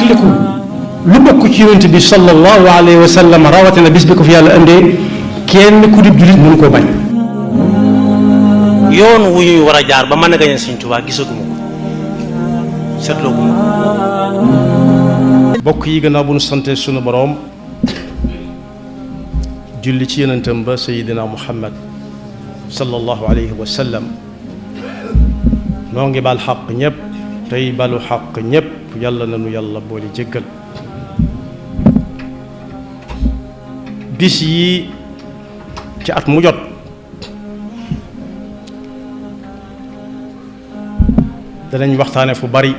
fàttaliku lu bokk ci yonent bi sallallahu alayhi wa sallam rawatina bis bi ko fi yàlla indee kenn ku di jullit mënu koo bañ. yoon wu ñuy war a jaar ba mën a gañe Sëriñ Tuubaa gisaguma ko seetlooguma ko. bokk yi gannaaw bu nu sante sunu boroom julli ci yonentam ba Seydina Muhammad sallallahu alayhi wa sallam noo ngi baal xaq ñëpp tey balu xaq ñëpp yàlla na nu yàlla boole jéggal. bis yi ci at mu jot danañ waxtaane fu bari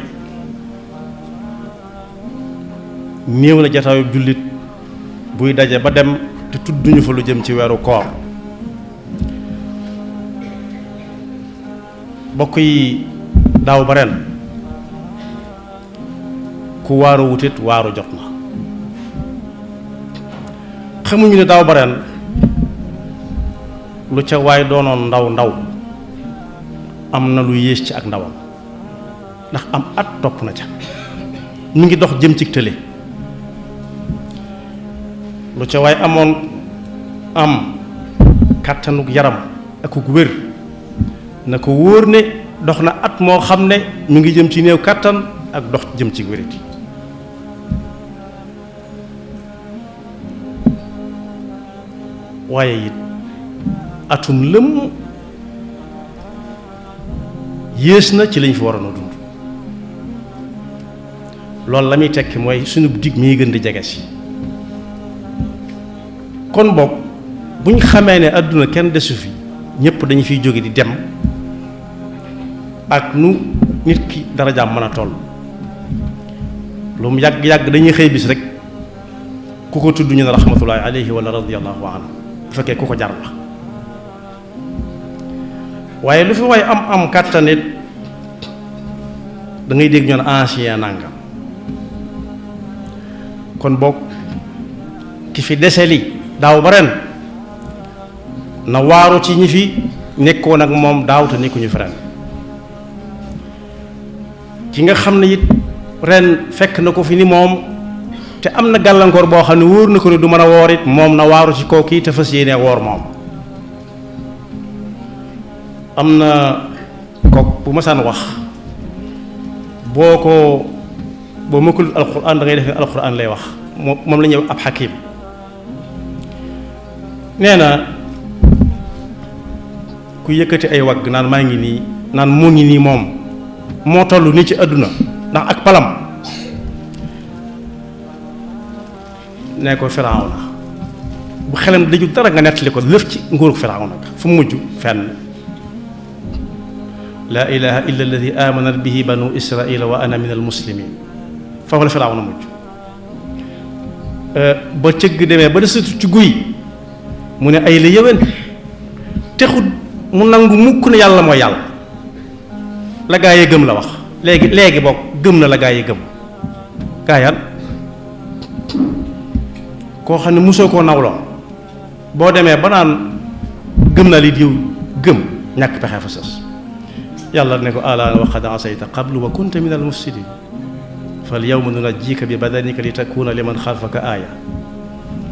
néew na jataayu jullit buy daje ba dem te tudduñu fa lu jëm ci weeru koor. bokk yi daaw ba ren ku waaru wutit waaru jot na. xamuñu ne daaw ba ren lu ca waay doonoon ndaw ndaw am na lu yées ci ak ndawam ndax am at topp na ca mu ngi dox jëm ci tële. lu ca waay amoon am kàttanug yaram ak ku wér na ko wóor ne dox na at moo xam ne mu ngi jëm ci néew kàttan ak dox jëm ci wériti. waaye it atum lëm yées na ci lañ fi waroon a dund. loolu la muy tekki mooy sunu dig mi gën di jege si. kon boog bu ñu xamee ne àdduna kenn desu fi ñëpp dañu fiy jóge di dem ak nu nit ki darajaam mën a toll lu mu yàgg-yàgg dañuy xëy bis rek ku ko tudd ñu ne rahmatullahi alayhi wala radiyallahu anhu bu fekkee ku ko jar la. waaye lu fi waay am kàttan it da ngay dégg ñoon ancien nangam. kon boog ki fi dese li daaw ba ren na waaru ci ñi fi nekkoon ak moom daaw te nekkuñu fi ren. ki nga xam ne it ren fekk na ko fi ni moom te am na gàllankoor boo xam ne wóor na ko ne du mën a woor it moom na waaru ci kaw kii te fas yéene woor moom. am na kook bu masaan wax boo mëkkul alquran da ngay def ne alquran lay wax moom la ñuy wax ab xakim. nee na ku yëkkati ay wagg naan maa ngi nii naan moo ngi nii moom moo toll nii ci àdduna ndax ak palam nee ko Firawna bu xelam daju dara nga nettali ko lëf ci nguurug Firawna fu mu mujj fenn. laa ilaha illa alladi amanat bihi banu israila wa ana min al muslimin foofu la Firawna mujj. ba cëgg demee ba desatu ci guy mu ne ay la yëwén texut mu nangu mukk ne yàlla mooy yàlla. la gaa yi gëm la wax léegi bokk gëm na la gaa yi gëm. gaayaan koo xam ne mosoo koo nawloo boo demee ba naan gëm naa li diw gëm ñàkk pexe fa sës. yàlla ne ko alaana wa qad asayta qablu wa kunta min al mufsidin fal yawma nunajjika bi badanika li takuna liman xalfaka aaya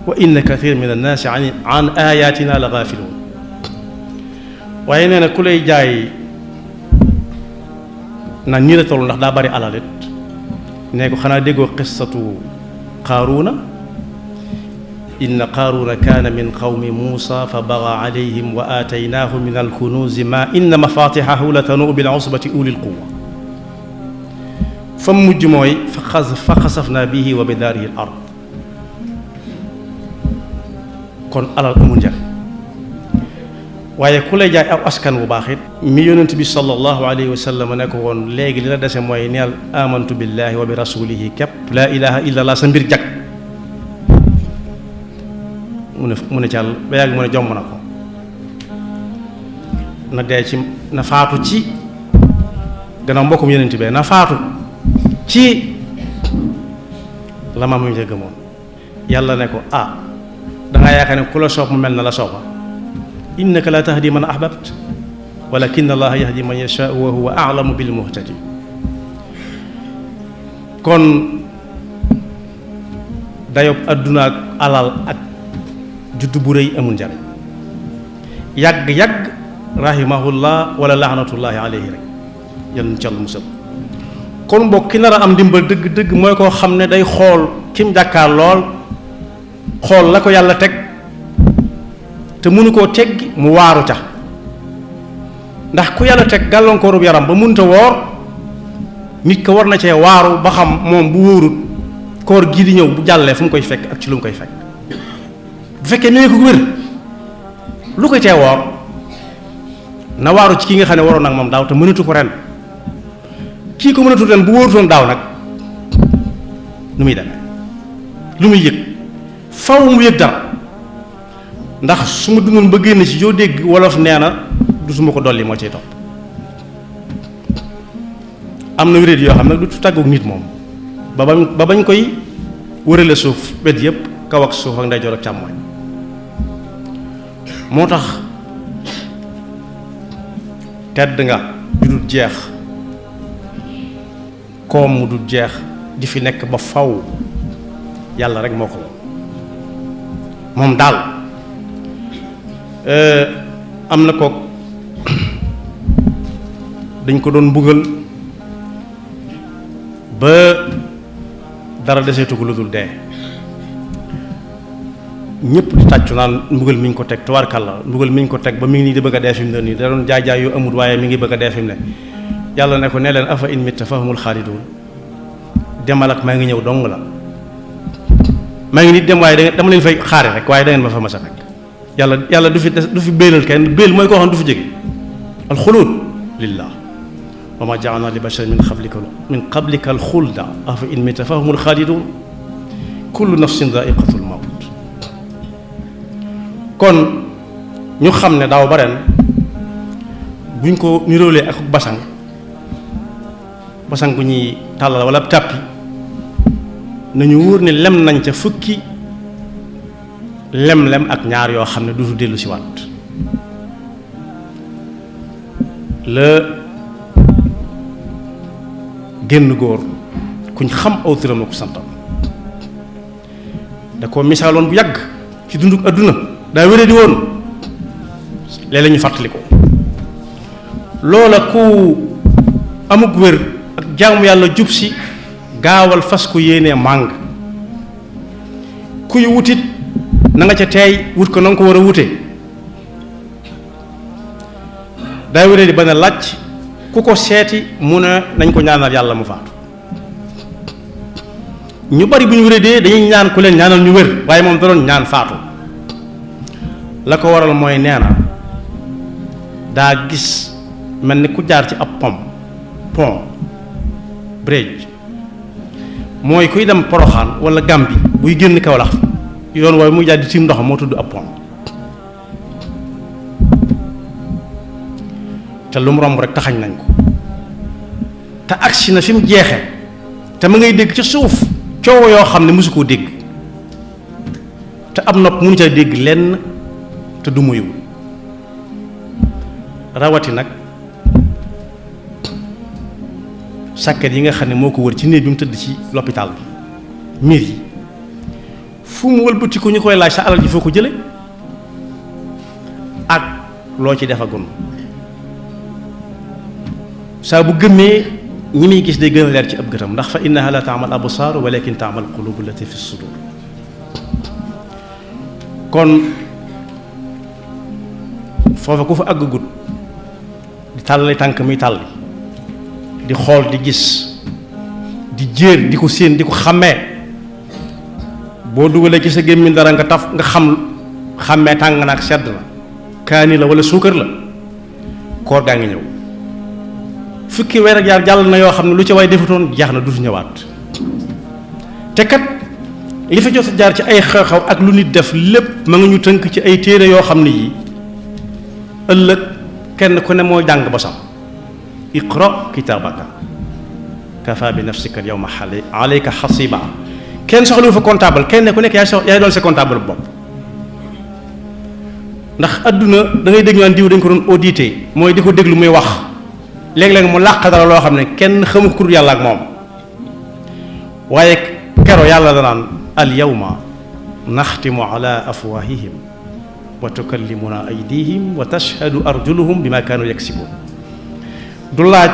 wa inna kathir min annaasi an ayatina la gaafiluun. waaye nee na ku lay jaay naan nii la toll ndax daa bari alalit nee ko xanaa déggoo qissatu qaaruuna inna qaaruuna kaana min qawmi muusa fa bagaa alayhim wa aataynaahu min alkunuuzi ma inna mafatixahu la tanuu bil usbati ulil quwa fa mujj mooy fa xasafna bihi wa bi daarihi al ard. kon alal amul njariñ waaye ku lay jaay aw askan bu baax it mi yonent bi sallallahu alayhi wa sallam ne ko woon léegi li la dese mooy neel amantu billahi wa bi rasulihi képp laa ilaha illa allah sa mbir jag mu ne càll ba yàgg mu ne jomb na ko na dee ci na faatu ci gannaaw mbokkum yonent bi na faatu ci la ma mu ca gëmoon. yàlla ne ko dangaa yaakaar ne ku la soob mu mel na la sooba innaka la tahdi man ahbabt walakin allaha yahdi man yashaa wa huwa a'lamu bil muhtadin. kon dayob adduna ak alal ak juddu bu rëy amul njariñ yàgg-yàgg rahimahullah wala laanatullahi alayhi rek yan cal musal kon mbokk ki nar a am ndimbal dëgg-dëgg mooy koo xam ne day xool kim jàkkaar lool xool la ko yàlla teg te mënu koo teggi mu waaru ca ndax ku yàlla teg gàllankoorub yaram ba mënta woor nit ko war na cee waaru ba xam moom bu wóorut koor gii di ñëw bu jàllee fu mu koy fekk ak ci lu mu koy fekk bu fekkee nee ko wér lu koy tee woor na waaru ci ki nga xam ne waroon nag moom daaw te mënatu ko ren kii ko mënatu ren bu wóorutoon daaw nag nu muy demee lu muy yëg faw mu yëg dara ndax su ma dundoon ba génn ci joo dégg wolof nee na du suma ko dolli moo cay topp am na wéréet yoo xam ne du tàggoog nit moom ba bañ koy wërale suuf wet yépp kaw ak suuf ak ndeyjoor ak càmmooñ moo tax tedd nga ju dul jeex koom mu dul jeex di fi nekk ba faw yàlla rek moo ko moom daal am na kook dañ ko doon mbugal ba dara deseetu ko lu dul dee ñëpp di tàccu naan mbugal mi ñu ko teg tubaarkàlla mbugal mi ñu ko teg ba mi ngi nii di bëgg a dee fi mu ne nii da doon jaay yu amut waaye mi ngi bëgg a dee fi mu ne yàlla ne ko ne leen afa in mitta fahumul xaalidun demal ak maa ngi ñëw dong la maa ngi nit dem waaye dama leen fay xaare rek waaye da ngeen ma fa mas a fekk yàlla du fi béelal kenn béel mooy koo xam du fi jóge alxuluud lillah wa ma ja'alna li basharin min qablika alxulda afa in mitta fahumul xaalidun kullu nafsin daa'iqatul mawt kon ñu xam ne daaw ba ren buñ ko niróolee ak basang bu ñuy tàllal wala tàppi nañu wóor ne lem nañ ca fukki lem-lem ak ñaar yoo xam ne dutu dellu si waat la génn góor kuñ xam aw turam la ko santam da ko misaaloon bu yàgg ci dunduk adduna daa wéré di woon léeg-léeg ñu fàttali ko loola ku amuk wér ak jaamu yàlla jub si gaawal fas ko yéenee màng kuy wutit na nga ca teey wut ko na nga ko war a wute daa wéré di ba ne làcc ku ko seeti mu ne nañ ko ñaanal yàlla mu faatu ñu bari bu ñu wéree dee dañuy ñaan ku leen ñaanal ñu wér waaye moom da doon ñaan faatu la ko waral mooy nee na daa gis mel ni ku jaar ci ab pont bridge mooy kuy dem Poroxaan wala Gàmbi buy génn Kawlax yoon woowu muy jaar di tiim ndox moo tudd ab pont te lu mu romb rek taxañ nañ ko te agsi na fi mu jeexe te ma ngay dégg ca suuf coow yoo xam ne mosu koo dégg te ab nopp mënu ca dégg lenn te du muyu rawati nag sàkket yi nga xam ne moo ko wër ci néeg bi mu tëdd ci l'hôpital bi miir yi fu mu wëlbati ko ñu koy laaj sa alal ji foo ko jële ak loo ci defagun saa bu gëmmee ñi muy gis day gën a leer ci ab gëtam ndax fa innaha la ta'mal absar walakin ta'mal qulub allati fi sudur kon foofa ku fa àggagut di tàllali tànk muy tàlli di xool di gis di jéer di ko séen di ko xàmmee boo dugalee ci sa gémmiñ dara nga taf nga xàmmee tàng na ak sedd la kaani la wala suukar la koor gaa ngi ñëw fukki weer ak yaar jàll na yoo xam ne lu ci waay defutoon jeex na dutu ñëwaat te kat li fa jot jaar ci ay xew-xew ak lu nit def lépp ma nga ñu tënk ci ay téere yoo xam ne yii ëllëg kenn ku ne mooy jàng ba sam iqra kitaabaka kafa bi nafsika al yawma alayka hasiba kenn soxla fa comptable kenn ku nekk yaay doon sa comptable bopp ndax adduna da ngay dégg naan diw dañ ko doon audité mooy di ko déglu muy wax léeg-léeg mu làq dara loo xam ne kenn xamu ko ku dul yàlla ak moom waaye kero yàlla danaan al yawma naxtimu ala afwahihim wa tukallimuna aydihim wa tashhadu arjuluhum bima kaanu yaksibun. du laaj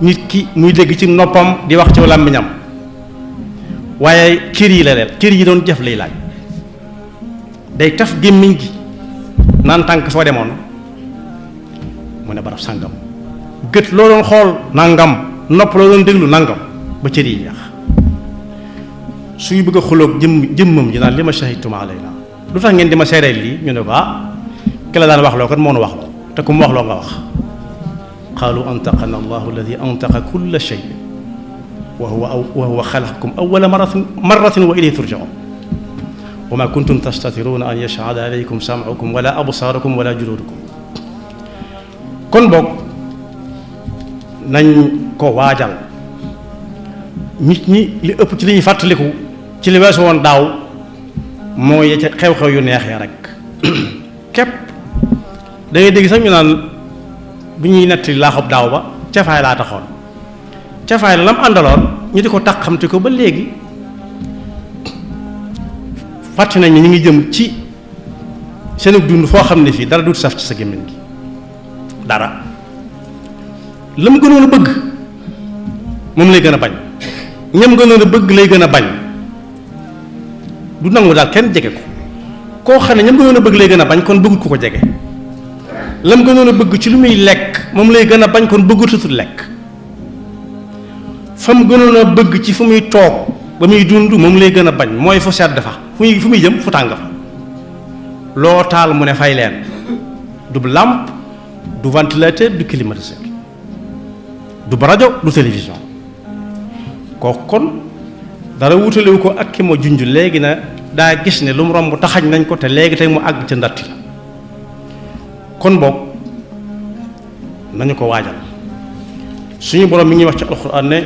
nit ki muy dégg ci noppam di wax ci làmmiñam waaye cër yi la leen cër yi doon jëf lay laaj. day taf gémmiñ gi naan tànk foo demoon mu ne barab sàngam, gët loo doon xool nangam, nopp loo doon déglu nangam, ba cër yi ñax. suy bëgg a xuloog jëmmam ji naan li ma shahidtum alayna, lu tax ngeen di ma seereel lii, ñu ne ko ki la daan wax loo kat moo nu wax loo te ku mu wax loo nga wax. qaalu antaqana allahu alladi antaqa kulla shay wa huwa xalaqakum awwala marratin wa ilayhi turjaun wa ma kuntum tastatiruna an yashhada alaykum sam'ukum wala absaarukum wala juludukum. kon boog nañ ko waajal. nit ñi li ëpp ci li ñuy fàttaliku ci li weesu woon daaw mooy ca xew-xew yu neex ya rek képp da ngay dégg sax ñu naan bu ñuy netti laaxub daaw ba cafaay laa taxoon. cafaay la lam àndaloon ñu di ko tax xamte ko ba léegi fàtte nañ ni ñu ngi jëm ci seen dund foo xam ne fii dara du saf ci sa gémmiñ gi dara. la mu gënoon a bëgg moom lay gën a bañ, ñam gënoon a bëgg lay gën a bañ, du nangu daal kenn jege ko. koo xam ne ñam gënoon a bëgg lay gën a bañ kon bëggut ku ko jege. lam gënoon a bëgg ci lu muy lekk moom lay gën a bañ kon bëggatutul lekk. fa mu gënoon a bëgg ci fu muy toog ba muy dund moom lay gën a bañ, mooy fu sedd fa fu muy jëm fu tàng fa. loo taal mu ne fay leen, du làmp du ventilateur du climatiseur du rajo du télévision. kooku kon dara wutalewu ko ak ki ma junj léegi na daa gis ne lu mu romb taxañ nañ ko te léegi tey mu àgg ca ndatti la. kon boog nañu ko waajal. suñu borom mi ngi wax ci alxuraan ne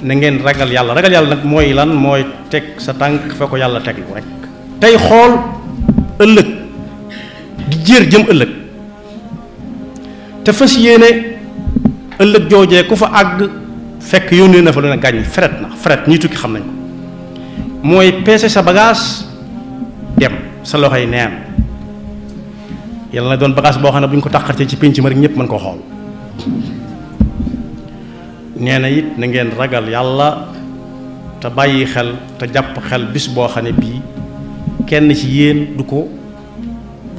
na ngeen ragal yàlla. ragal yàlla nag mooy lan? mooy teg sa tànk fa ko yàlla teg rek tey xool ëllëg di jéer jëm ëllëg te fas yéene ëllëg joojee ku fa àgg fekk yónnee na fa lu ne gàññ fret ñi tukki xam nañ ko. mooy peese sa bagage dem sa loxoy neen. yàlla na doon bagage boo xam ne bu ñu ko tàqartee ci pénc ma rek ñëpp mën koo xool. nee na it na ngeen ragal yàlla te bàyyi xel te jàpp xel bis boo xam ne bii kenn ci yéen du ko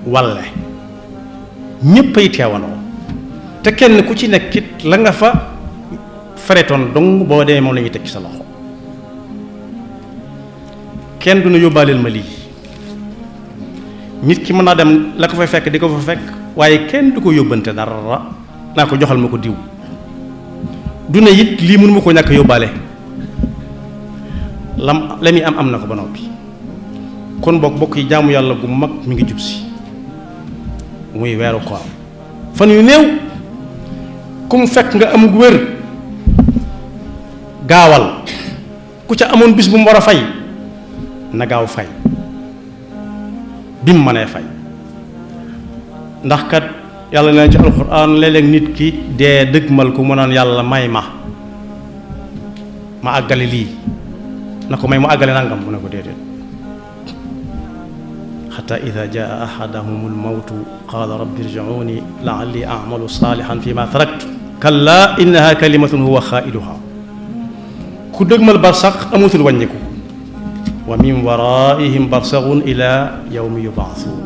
walle ñépp ay teewanoo te kenn ku ci nekkit la nga fa feretoon dong boo demee moom la ñuy teg ci sa loxo. kenn du na yóbbaaleel ma lii. nit ki mën naa dem la ko fay fekk di ko fa fekk waaye kenn du ko yóbbante dara naa ko joxal ma ko diw. du ne it lii mënu ma ko ñàkk yóbbaale la muy am na ko ba noppi. kon bokk yi jaamu yàlla gu mag mi ngi jub si muy weeru koor. fan yu néew ku mu fekk nga am gu wér gaawal. ku ca amoon bis bu mu war a fay na gaaw fay bi mu mënee fay. ndax kat yàlla nee ci alxuraan léeg-léeg nit ki dee dëgmal ku mu naan yàlla may ma àggale lii na ko may mu àggale nangam mu ne ko déedéet. xataa ida jaa ahadahum almawtu qaala rabbi irji'uuni la'alli a'malu saalihan fi ma taraktu kallaa innaha kalimatun huwa xaa'iluha. ku dëgmal barsax amutul wàññiku. wa min waraihim barsaxun ila yawmi yubaasuun.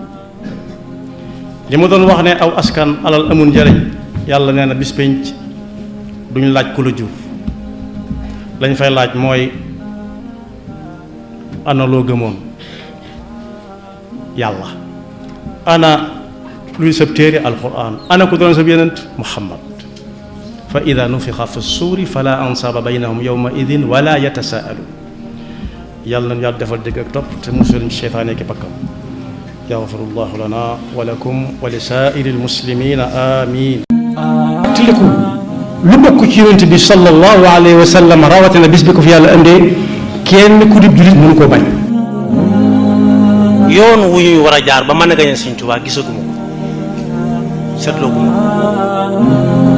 li ma doon wax ne aw askan alal amul njëriñ yàlla nee na bis penc duñ laaj ku la jur. lañ fay laaj mooy ana loo gëmoon yàlla, ana luy sab téere alquran, ana ku doon sab yenent muhammad. fa ida nufixa fi suuri fala ansaaba baynahum yawma idin wala yatasaaluun. yàlla na yàlla defal dégg ak topp te musul seytaane ki bakkam. yaxfirullahu lana wa lakum wa li saa'iri almuslimina amin. tiliku lu bokk ci yonent bi sallallahu alayhi wa sallam rawatina bis bi ko fi yàlla indee kenn ku dib jullit mënu koo bañ. yoon wu ñuy war a jaar ba mën a gañe Sëñ Tuubaa gisaguma ko seetloo guma ko